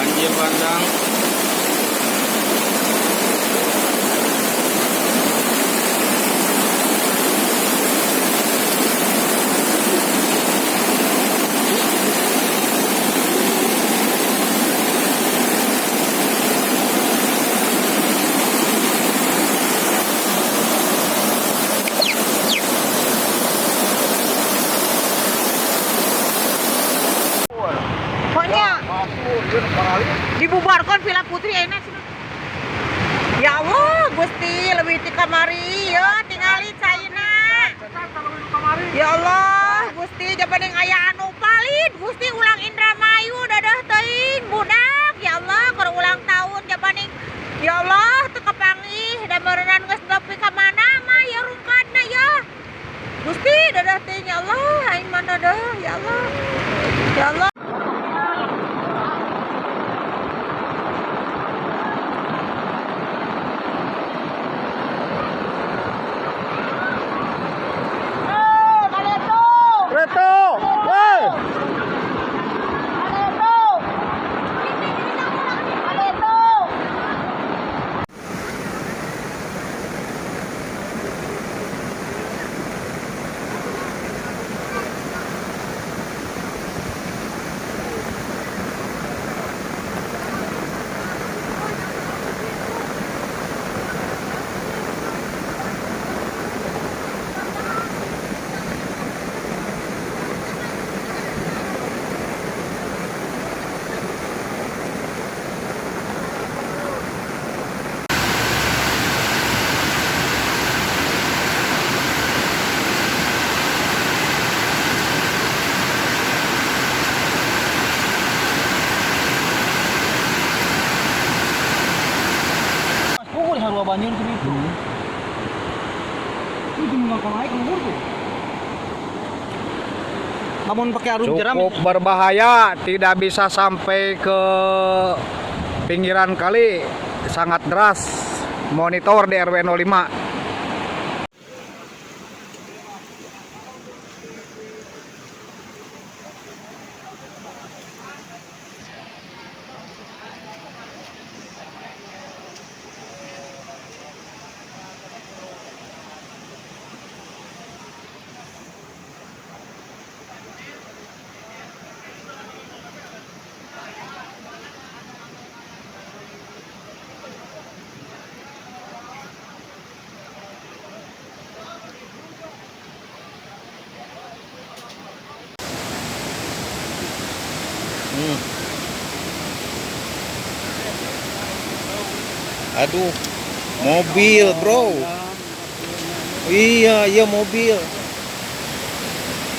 Banjir bandang. Pokoknya dibubarkan Villa Putri enak sih. Ya Allah, Gusti lebih ti kamari ya tingali caina. Ya Allah, Gusti jaban yang aya anu palid, Gusti ulang Indramayu dadah teuing budak. Ya Allah, keur ulang tahun jaban yang ya Allah teu kapanggih da meureunnan geus nepi ka mana mah ya rungkadna ya. Gusti dadah teuing ya Allah, aing mah dadah ya Allah. Ya Allah. Reto, woi. Pukul sarua banjir ke itu. Itu mengangkang naik luhur tuh. Namun pakai arung jeram. Cukup berbahaya, tidak bisa sampai ke pinggiran kali, sangat deras. Monitor di RW 05. Aduh, mobil bro. Iya, iya mobil.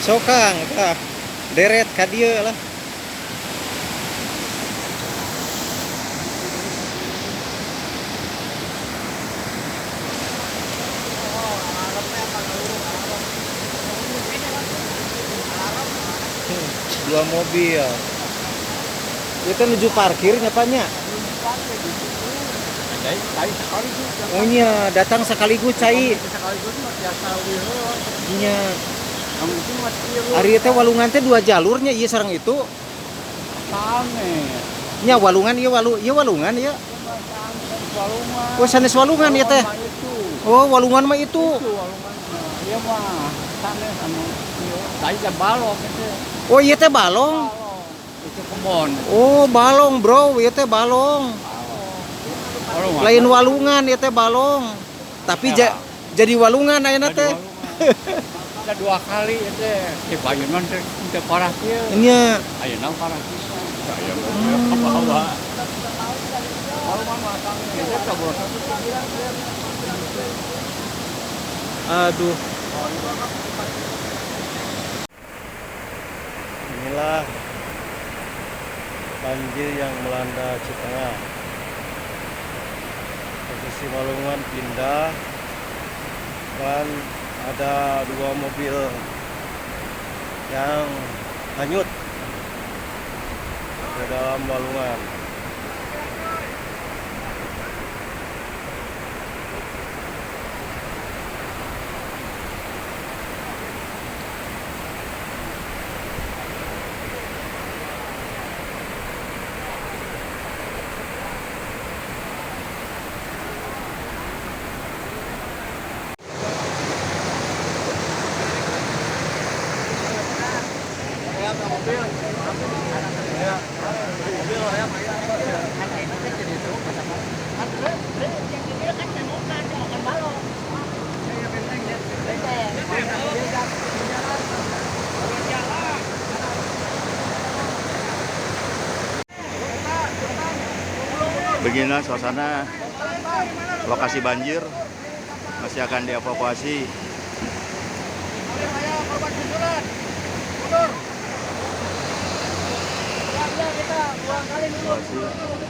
Sokang, tah. Deret ka dieu lah. Dua mobil. Itu menuju parkirnya Pak nya. Oh nya, datang sekaligus cai. Nya. Ari teh walungan teh dua jalurnya ieu sareng itu. Nya walungan ieu walu, ieu walungan ieu. Oh sanes walungan ieu teh. Oh walungan mah itu. Iya mah sanes anu ieu. Tadi teh balong itu. Oh ieu teh balong. Itu kebon. Oh balong bro, ieu teh balong. Walungan. Lain walungan ieu teh balong. Tapi jadi walungan ayeuna teh. Ada dua kali itu di payunan teh teu parah kieu. Nya. Ayeuna parah pisan. Saya mobil ke bawah. Walungan mah itu teh bos. Aduh. Inilah banjir yang melanda Citengah. Posisi Walungan pindah dan ada dua mobil yang hanyut ke dalam walungan. Beginilah suasana lokasi banjir, masih akan dievakuasi. Evakuasi.